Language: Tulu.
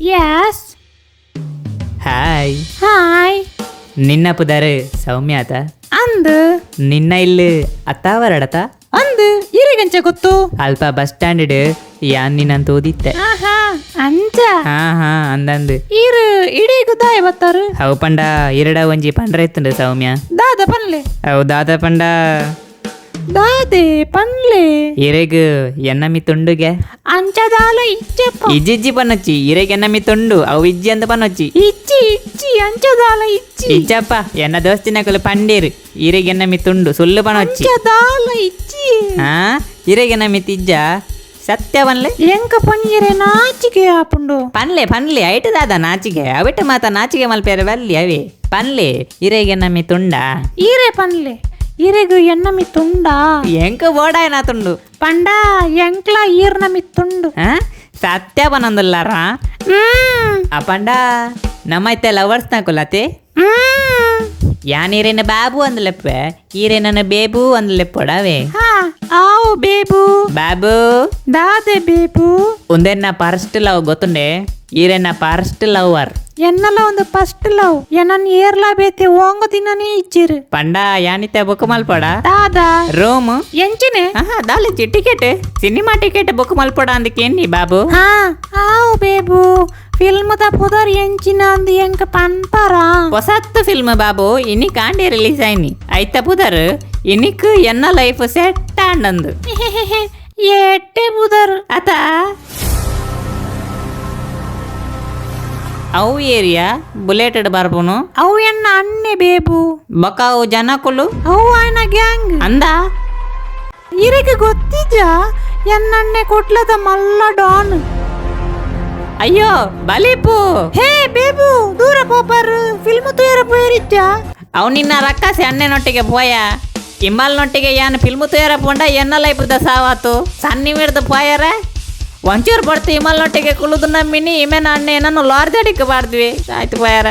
Yes. Hi. Hi. ನಿನ್ನ ಪುದಾರು ಸೌಮ್ಯ ಆತ? ಅಂದ್. ನಿನ್ನ ಇಲ್ಲಿ ಅತ್ತಾವರಡತ? ಅಂದ್, ಇರೆಗಂಚ ಗೊತ್ತು? ಅಲ್ಪ ಬಸ್ ಸ್ಟ್ಯಾಂಡ್ ಯಾನ್ ನಿನ್ನಂತ ಓದಿತ್ತೆ. ಆಹಾ, ಅಂಚ? ಹಾ ಹಾ, ಅಂದಂದು. ಈರು ಇಡೀ ಗುದಾಯ ಬತ್ತಾರು? ಅವು ಪಂಡ ಇರಡ ಒಂಜಿ ಪಂಡ್ರ ಇತ್ತುಂಡು ಸೌಮ್ಯ. ದಾದ ಪನ್ಲೆ. ಅವು ದಾದ ಪಂಡ? ದಾದೆ ಪನ್ಲೆ. ಇರೆಗ್ ಎನ್ನಮಿ ತುಂಡುಗೆ. ಅಂಚದಾಲ ಇಚ್ಚಪ್ಪ. ಇಜ್ಜಿಜ್ಜಿ ಪನ್ನೊಚ್ಚಿ, ಇರೆಗ್ ಎನ್ನಮಿ ತುಂಡು, ಅವು ಇಜ್ಜಿ ಅಂತ ಪನ್ನೊಚ್ಚಿ. ಇಚ್ಚಿ ಇಚ್ಚಿ, ಅಂಚದಾಲ ಇಚ್ಚಿ. ಇಜ್ಜಪ್ಪ, ಎನ್ನ ದೋಸ್ತಿನಕಲು ಪಂಡೀರ್, ಇರೆಗ್ ಎನ್ನಮಿ ತುಂಡು, ಸುಳ್ಳು ಪನೊಚ್ಚಿ. ಅಂಚದಾಲ ಇಚ್ಚಿ. ಹಾ, ಇರೆಗ್ ಎನ್ನಮಿ ತಿಜ್ಜ, ಸತ್ಯ ಪನ್ಲೆ. ಎಂಕ ಪನ್ಯರೆ ನಾಚಿಕೆ ಆಪುಂಡು. ಪನ್ಲೆ ಪನ್ಲೆ, ಐಟ್ ದಾದ ನಾಚಿಗೆ? ಅವಿಟ ಮಾತ ನಾಚಿಗೆ ಮಲ್ಪೇರೆ ಬಲ್ಲಿ ಅವೇ. ಪನ್ಲೆ, ಇರೆಗೆ ನಮ್ಮಿ ತುಂಡ? ಈರೆ ಪನ್ಲೆ, ಇರೆಗು ಎನ್ನ ಮಿತ್ತುಂಡಾ? ಎಂಕ ಬೋಡಾಯನ ತುಂಡು. ಪಂಡ ಎಂಕ್ಲ ಈರ್ನ ಮಿತ್ತುಂಡು. ಆ? ಸತ್ಯ ಪನೊಂದುಲ್ಲಾರ? ಹ್ಮ್. ಆ ಪಂಡ ನಮ್ಮೈತೆ ಲವರ್ಸ್ ನಾಕುಲತೆ. ಹ್ಮ್. ಯಾನ್ ಈರೇನ ಬಾಬು ಅಂದ್ಲೆಪ್ಪೆ, ಈರೇ ನನ್ನ ಬೇಬು ಅಂದ್ಲೆಪ್ಪೊಡಾವೆ. ಹಾ, ಆವು ಬೇಬು. ಬಾಬು. ದಾದೆ ಬೇಬು? ಉಂದೆನ್ನ ಫಸ್ಟ್ ಲವ್ ಗೊತ್ತುಂಡೆ? ಈರೆನ್ನ ಫಸ್ಟ್ ಲವರ್. ಎನ್ನಲ ಒಂದು ಫಸ್ಟ್ ಲವ್. ಎನ್ನನ್ ಏರ್ಲಾ ಬೇತೆ ಓಂಗ ದಿನನೇ ಇಚ್ಚಿರು. ಪಂಡ ಯಾನಿತ್ತೆ ಬುಕ್ ಮಲ್ಪೊಡ. ದಾದಾ? ರೂಮ್. ಎಂಚಿನೆ? ಆಹಾ, ದಾಲಿಚಿ ಟಿಕೆಟ್, ಸಿನಿಮಾ ಟಿಕೆಟ್ ಬುಕ್ ಮಲ್ಪೊಡ ಅಂದಕೇನಿ ಬಾಬು. ಹಾ, ಆವು ಬೇಬು. ಫಿಲ್ಮ್ the ಪುದರ್ ಎಂಚಿನ ಅಂದ್ ಎಂಕ ಪನ್ಪರಾ? ಹೊಸತ್ತು ಫಿಲ್ಮ್ ಬಾಬು, ಇನಿ ಕಾಂಡಿ ರಿಲೀಸ್ ಆಯ್ನಿ. ಐತ ಪುದರ್ ಇನಿಕ್ ಎನ್ನ ಲೈಫ್ ಸೆಟ್ ಆಂಡಂದು. ಎಟ್ಟೆ ಪುದರ್. ಅತ ಅವು ಏರಿಯಾ ಬುಲೆಟೆಡ್ ಬರ್ಪುನು? ಅವು ಎನ್ನ ಅಣ್ಣೆ ಬೇಬು. ಬೊಕ ಅವು ಜನಕುಲು? ಅವು ಆಯ್ನ ಗ್ಯಾಂಗ್. ಅಂದ? ಇರೆಗ್ ಗೊತ್ತಿಜ? ಎನ್ನಣ್ಣೆ ಕೊಟ್ಲದ ಮಲ್ಲ ಡಾನ್. ಅಯ್ಯೋ, ಬಲಿಪು. ಹೇ ಬೇಬು, ದೂರ ಪೋಪರ್? ಫಿಲ್ಮ್ ತೂಯರ ಪೋಯರಿಚ್ಚ? ಅವು ನಿನ್ನ ರಕ್ಕಸಿ ಅಣ್ಣನೊಟ್ಟಿಗೆ ಪೋಯ. ಇಮ್ಮಲ್ನೊಟ್ಟಿಗೆ ಯಾನ್ ಫಿಲ್ಮ್ ತೂಯರ ಪೋಂಡ ಎನ್ನ ಲೈಫ್ದ ಸಾವಾತು. ಸನ್ನಿ ಮಿಡ್ದು ಪೋಯರ ಒಂಚೂರು ಬಡ್ತು. ಇಮ್ಮಲ್ನೊಟ್ಟಿಗೆ ಕುಳುದು ನಮ್ಮಿನಿ ಇಮೆನ ಅಣ್ಣೆ ಏನನ್ನು ಲಾರ್ಜಡಿಕ್ಕೆ ಬಾರ್ದ್ವಿ ಆಯ್ತು ಪೋಯರ.